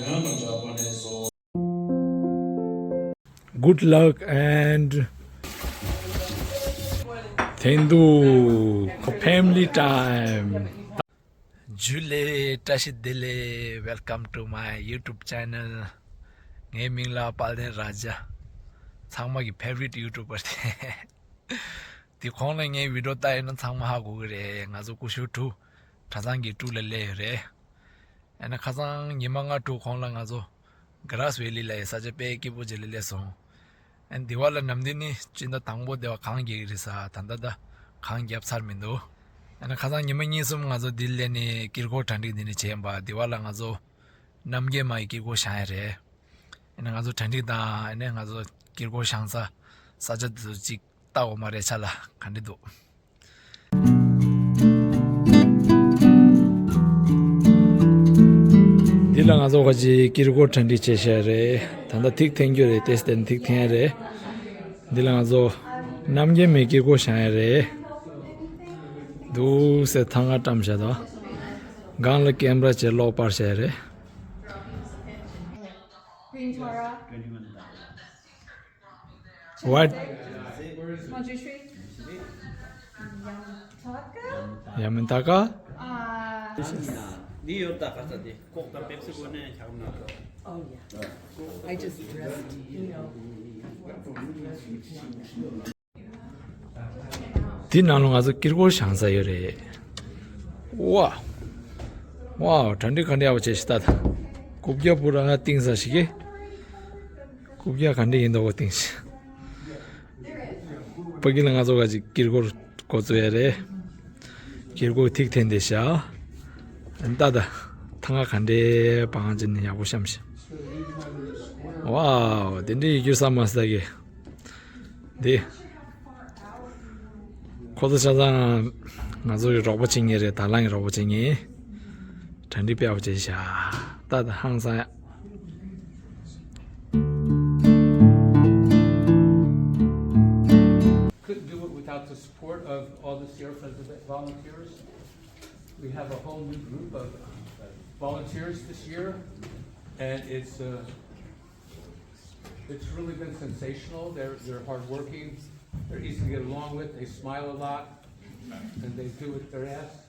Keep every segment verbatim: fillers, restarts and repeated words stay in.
Good luck and ཐེངས་འདུག family time. ཇུ་ལེ། བཀྲ་ཤིས་བདེ་ལེགས། Welcome to my YouTube channel. ངའི་མིང་ལ་དཔལ་ལྡན་ར་ཇ། ཚང་མ་གི་favorite YouTuber་དེ། དེ་གོང་ལ་ངའི་བི་ཌིའོ་ལྟ་ཡིན་ན་ཚང་མ་ཧ་གོ་གི་རེད། ང་ཚོ་སྐུ་ཞབས་དྲུག་གྲྭ་ཚང་གི་དྲུག་ལ་སླེབས་ཡོད་རེད། ཨ་ནི་ཁ་སང་ཉི་མ་ལྔ་དྲུག་གོང་ལ་ང་ཚོ་གྷ་རཱས་ཝེ་ལི་ལ་ཡི་ས་ཆ་དཔེ་སྐྱིད་པོ་ཅིག་ལ་སླེབས་སོང་། ཨ་ནི་དེ་བ་ལ་ནམ་དུས་ནི་སྤྱི་ཟླ་དང་པོ་དེ་བ་གངས་རྒྱག་གི་རེད་ས། ད་ལྟ་ད་གངས་རྒྱབ་ཚར་མི་འདུག་ཨ་ནི་ཁ་སང་ཉི་མ་གཉིས་གསུམ་ང་ཚོ་འདི་སླེབས་ནས་དཀྱིལ་འཁོར་གྲ་སྒྲིག་འདི་ནས་བྱས་ཡིན་པ། དེ་བ་ལ་ང་ཚོ་རྣམ་རྒྱལ་མ་ཡི་དཀྱིལ་འཁོར་བཞེངས་ཡ་རེད། ཨ་ནི་ང་ཚོ་གྲ་སྒྲིག་དང་ཨ་ནི་ང་ཚོ་དཀྱིལ་འཁོར་བཞེངས་ས་ས་ཆ་དེ་ཚོ་གཅིག་ལྟ་འོ་མ་རེད་ཆ་ལ་ག་འདྲ་འདུག་འདི་ལ་ང་ཚོ་ཁ་ཅིག་དཀྱིལ་འཁོར་གྲ་སྒྲིག་བྱེད་བཞག་རེད། ད་ལྟ་ཐིག་འཐེན་རྒྱུ་རེད། ཏེས་ཏན་ཐིག་འཐེན་རེད། འདི་ལ་ང་ཚོ་རྣམ་རྒྱལ་མའི་དཀྱིལ་འཁོར་བཞེངས་ཡ་རེད། འདུག་སེ་ཐང་ང་བཀྲམ་བཞག་དང་། སྒང་ལ་ཀེམ་ར་བྱས་གློག་སྤར་བཞག་རེད། Green Torah. What? Manjushri? Yamtaka? Yamtaka? Uh, འདི་ཡོད་ད་ག་ས་དེ་ཁོག་དང་པེབ་སི་གོ་ནས་ཁྱག་ན། Oh, yeah. I just dressed, you know. དེ་ནང་ལ་ང་ཚོ་དཀྱིལ་འཁོར་བཞེངས་ས་ཡོད་རེད། ཝ། ཝ། གྲ་སྒྲིག་ག་འདྲ་ཡག་པོ་བྱས་ཤག་ད་ད། རྐུབ་བཀྱག་པུ་ར་ང་བཏིང་ས་ཞིག་གི། རྐུབ་བཀྱག་ག་འདྲ་ཡིན་མདོག་པོ་བཏིང་ཤག་ཕ་གི་ལ་ང་ཚོ་ག་ཅིག་དཀྱིལ་འཁོར་འགོ་བཙུགས་ཡ་རེད། དཀྱིལ་འཁོར་ཐིག་འཐེན་བསྡད་ཤག་ད་ད། ཐང་ང་ག་འདྲ་པང་ཅི་ནས་ཡག་པོ་བཤམས་ཤག་ཝ། དེ་འདྲ་ཡོད་རྒྱུ་བསམ་མ་སོང་ད་གི། འདི། ཁོ་ཚོ་ཆ་ཚང་ང་ཚོ་གི་རོགས་པ་བྱེད་མཁན་རེད། ད་ལང་གི་རོགས་པ་བྱེད་མཁན། གྲ་སྒྲིག་དཔེ་ཡག་པོ་བྱས་ཤག་ད་ད་ཧང་སང་ཡ། Couldn't do it without the support of all the Sierra Friends of the volunteers. We have a whole new group of volunteers this year, and it's uh, It's really been sensational. They're, they're hardworking. They're easy to get along with. They smile a lot. And they do what they're asked.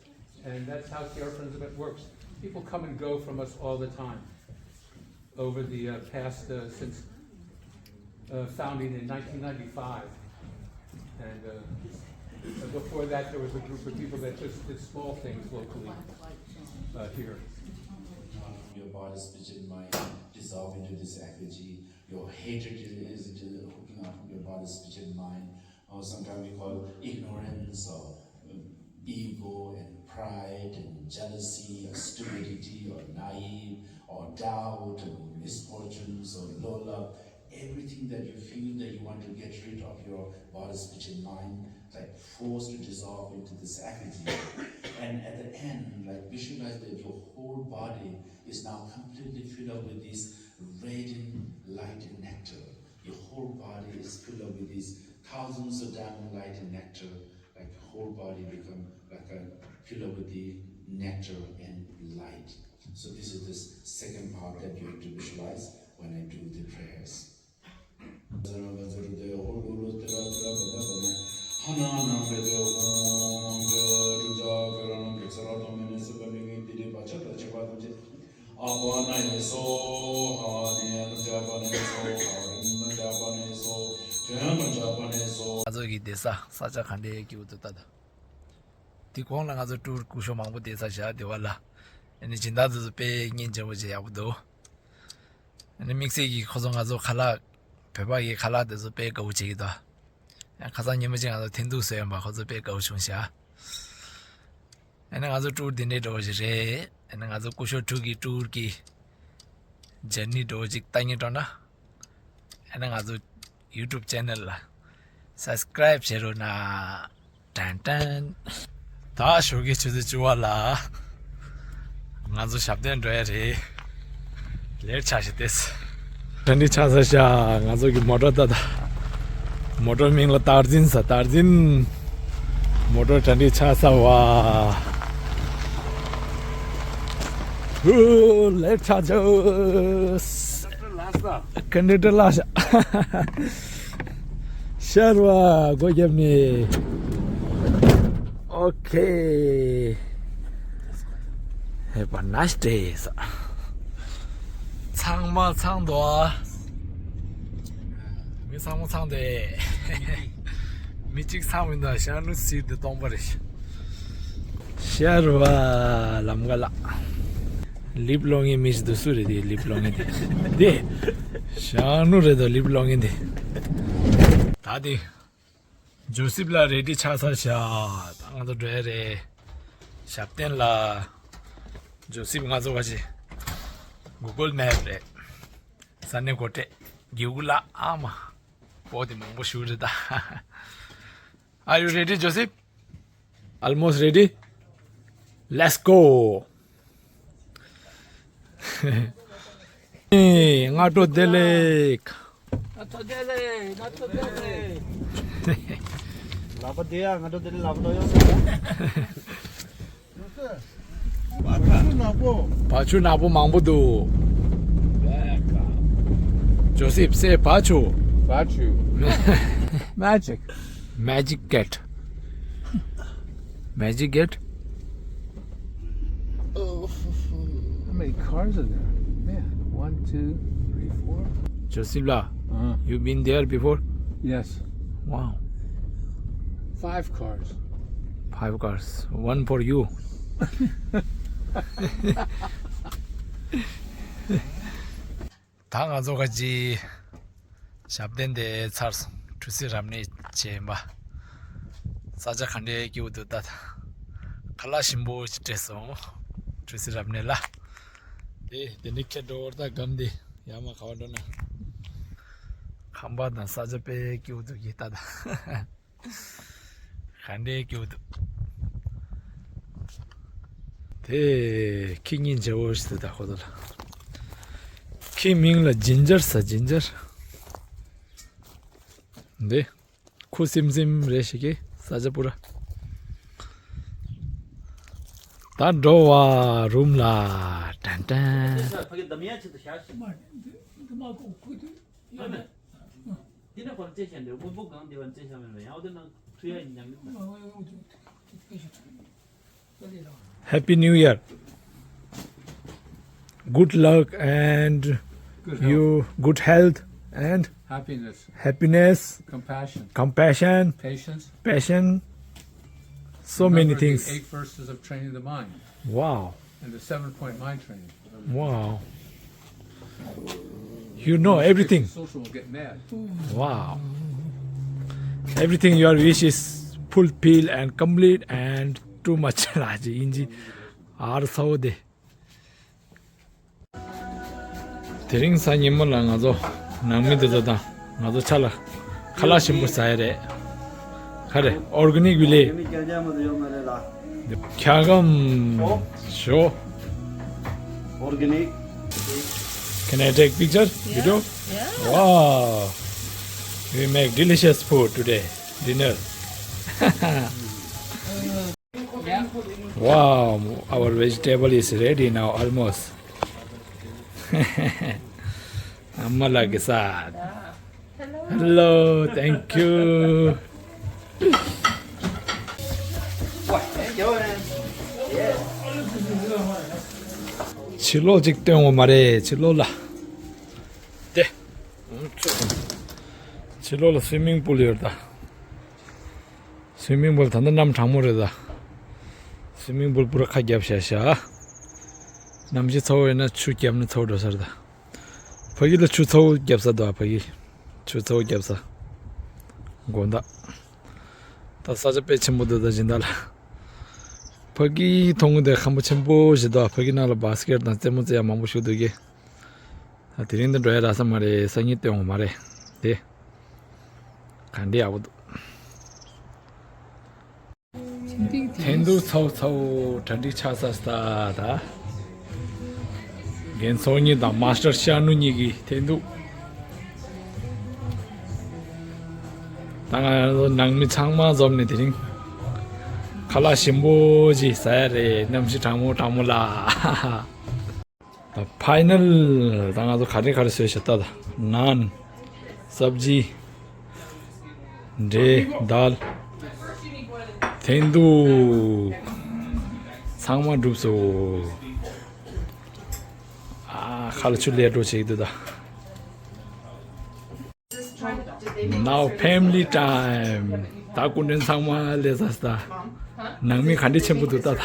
And that's how Sierra Friends Event works. People come and go from us all the time over the uh, past, uh, since uh, founding in nineteen ninety-five. And uh, before that, there was a group of people that just did small things locally uh, here. Your body, spirit, and mind dissolve into this effigy. Your hatred is, is hooking up your body, spirit, and mind. Or sometimes we call ignorance or um, ego and pride and jealousy or stupidity or naive or doubt and misfortunes or low love. Everything that you feel that you want to get rid of your body, spirit, and mind, like force to dissolve into this effigy. And at the end, like visualize that your whole body is now completely filled up with this radiant light and nectar. Your whole body is filled up with these thousands of diamond light and nectar. Like your whole body become like a filled up with the nectar and light. So this is the second part that you have to visualize when I do the prayers. ང་ཚོ་གི་བསྡད་ས་ས་ཆ་ག་འདྲའི་སྐྱིད་པོ་འདུག་ད་ད། དེ་གོང་ལ་ང་ཚོ་ཊུར་སྐུ་ཞབས་མང་པོ་བསྡད་ས་བཞག་བསྡད་པ་ལ། ཨ་ནི་སྦྱིན་བདག་དེ་ཚོ་དཔེ་སྙིང་རྗེ་པོ་བྱས་ཡག་པོ་འདུག་ཨ་ནི་དམིགས་བསལ་གྱིས་ཁོ་ཚོ་ང་ཚོ་ཁ་ལག་བོད་པ་གི་ཁ་ལག་དེ་ཚོ་དཔེ་དགའ་པོ་བྱེད་ཀྱི་འདུག་ཨ་ཁ་སང་ཉི་མ་གཅིག་ང་ཚོ་ཐེན་ཏུ་བཟོས་ཡོད་པ། ཁོ་ཚོ་དཔེ་དགའ་པོ་བྱུང་ཤག་ཨ་ནི་ང་ཚོ་ཊུར་འདི་འདྲའི་འགྲོ་བ་ཞིག་རེད། ཨ་ནི་ང་ཚོ་སྐུ་ཞབས་ཊུར་གི་ཊུར་གི་ཇར་ནི་འགྲོ་བ་ཅིག་ལྟ་སྙིང་བྲོ་ན། ཨ་ནི་ང་ཚོ་ཡུ་ཊུབ་ཅེ་ནལ་ལ་སབ་སི་ཀ་རའིབ་བྱེད་རོགས་གནང་། ཏན་ཏན། ད་ཞོགས་ཀའི་ཆུ་ཚོད་བཅུ་པ་ལ་ང་ཚོ་ཞབས་བརྟན་འགྲོ་ཡ་རེད། ལེཊ་ཆགས་ཤག་ཏེས། གྲ་སྒྲིག་ཆགས་ཚར་ཤག་ང་ཚོ་གི་མོ་ཊ་ད་ད། མོ་ཊའི་མིང་ལ་དར་འཛིན་ཟེར། དར་འཛིན། མོ་ཊ་གྲ་སྒྲིག་ཆགས་ཚར་བ། ལེབ་ཆགས་ཆགས། ཀན་ཌི་ཌེ་ཊི་ལ་ཤར་བ་སྒོ་བརྒྱབ་ནས། ཨོ་ཁེ། Have a nice day. ཚང་མ་ཚང་འདུག་ཨ། མི་ཚང་མ་ཚང་སྟེ། མི་གཅིག་ཚང་མི་འདུག་ཤར་ནུ་སི་དེ་སྟོང་པ་རེད། ཤར་བ་ལམ་ག་ལ། ལིབ་ལོང་ངེ་མི་ཞིག་འདུག་སུ་རེད་དེ་ལིབ་ལོང་ངེ་དེ། དེ། ཤར་ནུ་རེད་དོ་ལིབ་ལོང་ངེ་དེ། ད་དེ། ཇོ་སིབ་ལ་རེ་ཌི་ཆགས་ཚར་ཤག་ད་ང་ཚོ་འགྲོ་ཡ་རེད། ཞབས་བརྟན་ལ། ཇོ་སིབ་ང་ཚོ་བ་ཅི། གུ་གལ་མེབ་རེད། ས་གནས་སྒོ་ཁྲལ། གེའུ་ལ་ཨ་མ། པོ་དེ་མང་པོ་ཞུ་རེད་ད། Are you ready, Joseph? Almost ready? Let's go! ཨེ། སྔ་དྲོ་བདེ་ལེགས། སྔ་དྲོ་བདེ་ལེགས། སྔ་དྲོ་བདེ་ལེགས། ལག་པ་བདེ་ཡ། སྔ་དྲོ་བདེ་ལེགས། ལག་པ་ལོ་ཡོང་། བ་ཆུ་ནག་པོ། བ་ཆུ་ནག་པོ་མང་པོ་འདུག Joseph, say བ་ཆུ། བ་ཆུ། Magic. Magic gate. Magic gate. Oh, how many cars are there? Man, one, two, three, four. Joseph la, uh-huh, you been there before? Yes. Wow. Five cars. Five cars. One for you. ད་ང་ཚོ་ག་ཅི། ཞབས་བརྟན་དེ་ཚར་སོང་། གྲུ་སི་རབ་གནས་བྱས་ཡིན་པ། ས་ཆ་ག་འདྲའི་སྐྱིད་པོ་འདུག་ད། ཁ་ལག་ཞིམ་པོ་ཞིག་སྤྲད་སོང་། གྲུ་སི་རབ་གནས་ལ། དེ་དེ་འདྲའི་ཁྱེར་འགྲོ་བར་ད་སྒམ་དེ་ཡར་མར་ག་པར་འགྲོ་ན། ཁང་པ་དང་ས་ཆ་དཔེ་སྐྱིད་པོ་འདུག་གི་ད་ད། ག་འདྲའི་སྐྱིད་པོ་འདུག་དེ་ཁྱི་སྙིང་རྗེ་བོ་ཞིག་འདུག་ད་ཁོ་ཚོ་ལ། ཁྱི་མིང་ལ་ཇིན་ཇར་ཟེར། ཇིན་ཇར། འདི། ཁུ་སིམ་སིམ་རེད་ཤག་གི་ས་ཆ་པུ་ར། ད་འགྲོ་བ་རུམ་ལ། ཏན་ཏན། ཕ་གི་འདམ་ཡ་ཆེད་དུ་བཞག་ཤིག་འདི་ནས་གོ་ལ་བཅད་བྱས་འདི་དངོས་པོ་གང་འདི་བ་བཅད་བྱ་མེད་པས་ཡང་འོ་དེ་ནང་ཁྲུ་ཡ་ཉམས་མེད་པ། Happy New Year. Good luck and good health. You good health and happiness, happiness, compassion, compassion, patience, passion, so many things. Remember the eight verses of training the mind. Wow. And the seven point mind training. Wow. You know everything. Social will get mad. Wow. Everything your wish is fulfill and complete and too much. ལ་ཅི་ཨིན་ཇི་ཨར་ཚ་བོ་དེ། དེ་རིང་གཟའ་ཉི་མ་ལ་ང་ཚོ་ནང་མི་དེ་ཚོ་དང་ང་ཚོ་ཆ་ལ་ཁ་ལག་ཞིམ་པོ་ཟ་ཡ་རེད། ཁ་རེ་ཨོར་ག་ནིག་བི་ལེ། ཁྱ་གམ་ཞོ། Organic. Can I take picture? Video? Yeah. Wow. We make delicious food today. Dinner. Wow, our vegetable is ready now almost. Amma lage saad. Hello, thank you. ཕྱི་ལོགས་ཅིག་སྟོན་འོ་མ་རེད། ཕྱི་ལོགས་ལ། དེ། ཕྱི་ལོགས་ལ་སུའི་མིང་པུལ་ཡོད་ད། སུའི་མིང་པུལ་ད་ལྟ་གནམ་གྲང་མོ་རེད་ད། སུའི་མིང་པུལ་པུ་ར་ཁ་བརྒྱབ་བཞག་ཤག་གནམ་གཤིས་ཚ་བོ་ཡོད་ན་ཆུ་བརྒྱབ་ན་ཚ་བོ་འགྲོ་ས་རེད་ད། ཕ་གི་ལ་ཆུ་ཚ་བོ་བརྒྱབ་ས་འདུག་ཕ་གི་ཆུ་ཚ་བོ་བརྒྱབ་ས། དགོང་དག་ད་ས་ཆ་དཔེ་ཆེན་པོ་འདུག་ད་སྦྱིན་བདག་ལ། ཕ་གི་མཐོང་གི་འདུག་ཁམས་པ་ཆེན་པོ་ཞིག་འདུག་ཕ་གི་ནང་ལ་བཱ་སི་ཀེ་ཊི་དང་རྩེད་མོ་རྩེ་ཡ་མང་པོ་ཞིག་འདུག་གི་ད་དེ་རིང་འདི་འགྲོ་ཡ་རག་ས་མ་རེད། སང་ཉིན་སྟོན་འོ་མ་རེད་དེ། ག་འདྲ་ཡག་པོ་འདུག་འཐེན་ཐུག་ཚ་བོ་ཚ་བོ་གྲ་སྒྲིག་ཆགས་ས་སྟ་ད། རྒན་ཚོགས་གཉིས་དང་མཱ་སི་ཊར་ཤ་ནུ་གཉིས་ཀྱིས་འཐེན་ཐུག་ད་ང་ཚོ་ནང་མི་ཚང་མ་འཛོམས་ནས་དེ་རིང་ཁ་ལག་ཞིམ་པོ་ཅིག་ཟ་ཡ་རེད། གནམ་གཤིས་གྲང་མོ་གྲང་མོ་ལ། ད་ཕའི་ནལ་ད་ང་ཚོ་ག་རེ་ག་རེ་བཟོས་ཤག་ལྟ་ད། ནཱན། སབ་ཇི། འབྲས་དཱལ། ཐེན་ཐུག་ཚང་མ་འགྲུབ་སོང་། ཨ། ཁ་ལག་ཆུ་ལས་འགྲོ་བྱེད་ཀྱི་འདུག་ད། Now family time. ད་སྐུ་མགྲོན་ཚང་མ་སླེབས་ཚར་སོང་ད། ནང་མི་ག་འདྲ་ཆེན་པོ་འདུག་ལྟ་ད།